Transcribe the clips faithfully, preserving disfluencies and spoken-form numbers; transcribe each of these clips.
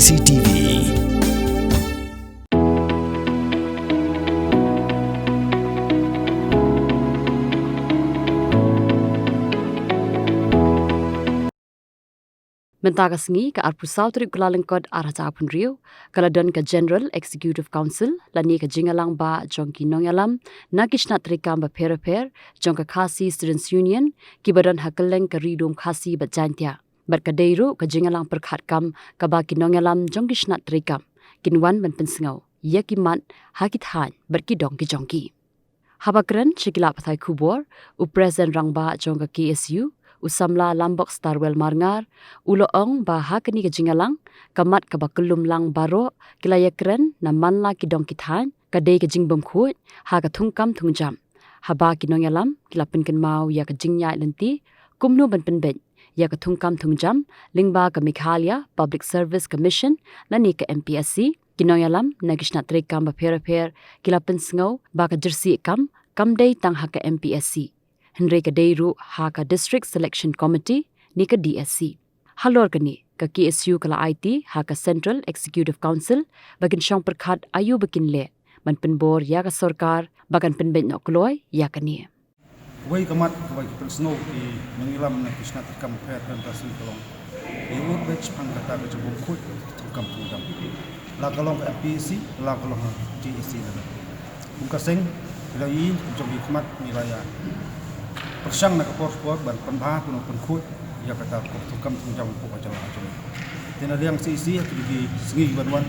C T V. Mynta ka sngi ka arphew saw tarik Kyllalyngkot arhajar arphew hynriew, ka la don ka General Executive Council lane ka jingïalang ba jong ki nongïalam na ki shnat treikam bapher bapher jong ka Khasi Students Union kiba don ha kylleng ka Ri Dum Khasi bad Jaintia. Bad ka dei ruh ka jingïalang pyrkhat kam kaba ki nongïalam jong ki shnat treikam kin wan ban pynsngew ïa ki mat ha ki thaiñ bad ki dong ki jong ki. Haba kren sha ki lad pathai khubor, u President Rangbah jong ka K S U, u samla Lambok Starwell Marngar, u la ong ba ha kane ka jingïalang, ka mat kaba kyllum lang baroh ki la ïakren na man la ki dong ki thaiñ, ka dei ka jingbymkhuid ha ka thungkam thungjam. Haba ki nongïalam ki la pynkynmaw ïa ka jingïaid lynti kumno ban pynbeit ïa ka thungkam thungjam lyngba ka Meghalaya Public Service Commission lane ka M P S C, ki nongïalam na ki shnat treikam bapher bapher ki la pynsngew ba ka jyrsieh kam kam dei tang ha ka M P S C, hynrei ka dei ruh ha ka District Selection Committee ne ka D S C. Halor kane, ka K S U ka la aiti ha ka Central Executive Council ba kin shong pyrkhat aïu ba kin leh ban pynbor ïa ka sorkar ba kan pynbeit noh kloi ïa kane. Wei ka mat kaba ki pynsngew ki nongïalam na ki shnat treikam bapher bapher mynta ka sngi ka long, ïa u beit shaphang kata ka jingbymkhuid thungkam thungjam, la ka long ka M P S C la ka long ka D S C. Lada kum ka seng, ki la ïohi jong ki khmat, ngi la ïa pyrshang na ka por por ban pynbha kumno pynkhuid ïa kata ka thungkam thungjam hapoh ka jylla jong ngi. Te na liang C E C ha kine ki sngi ban wan,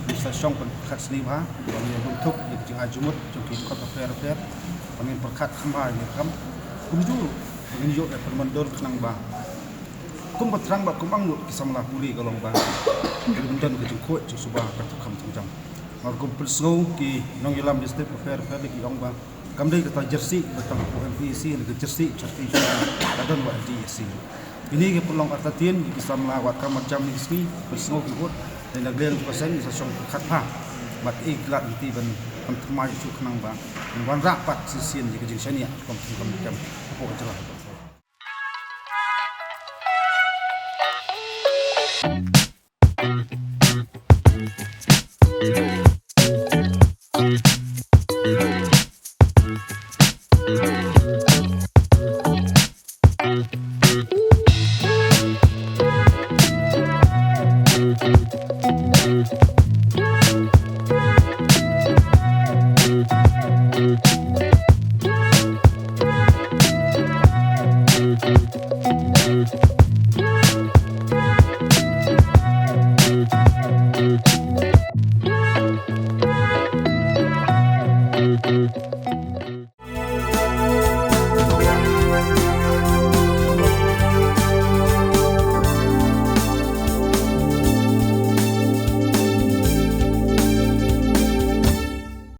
ngi sa shong pyrkhat sngewbha ban ïa bynthut ïa ka jingai jingmut jong ki dkhot bapher bapher, ban ngin pyrkhat kham bha ïa ka kam, kumjuh ruh ban ngin ïoh ïa ka pynmyntoi khnang ba kumba thrang bad kum angnud ki samla pule ka long ba ka dei ban don ka jingkhuid jingsuba ka thungkam thungjam. Namar kum pynsngew ki nongïalam district bapher bapher ki ong ba kam dei kata jyrsieh ba tang hapoh M P S C ne ka jyrsieh jyrsieh ka don wat D S C. Kine ki pynlong artatien ki samla wat kam jam ne ki sngi pynsngew ki vote. Te na liang ka seng sa shong pyrkhat bha bad ïa ki lad lynti ban pynthymmai shuh khnang ba ngin wanrah pat shisien ïa ka jingshaniah thungkam thungjam hapoh ka jylla.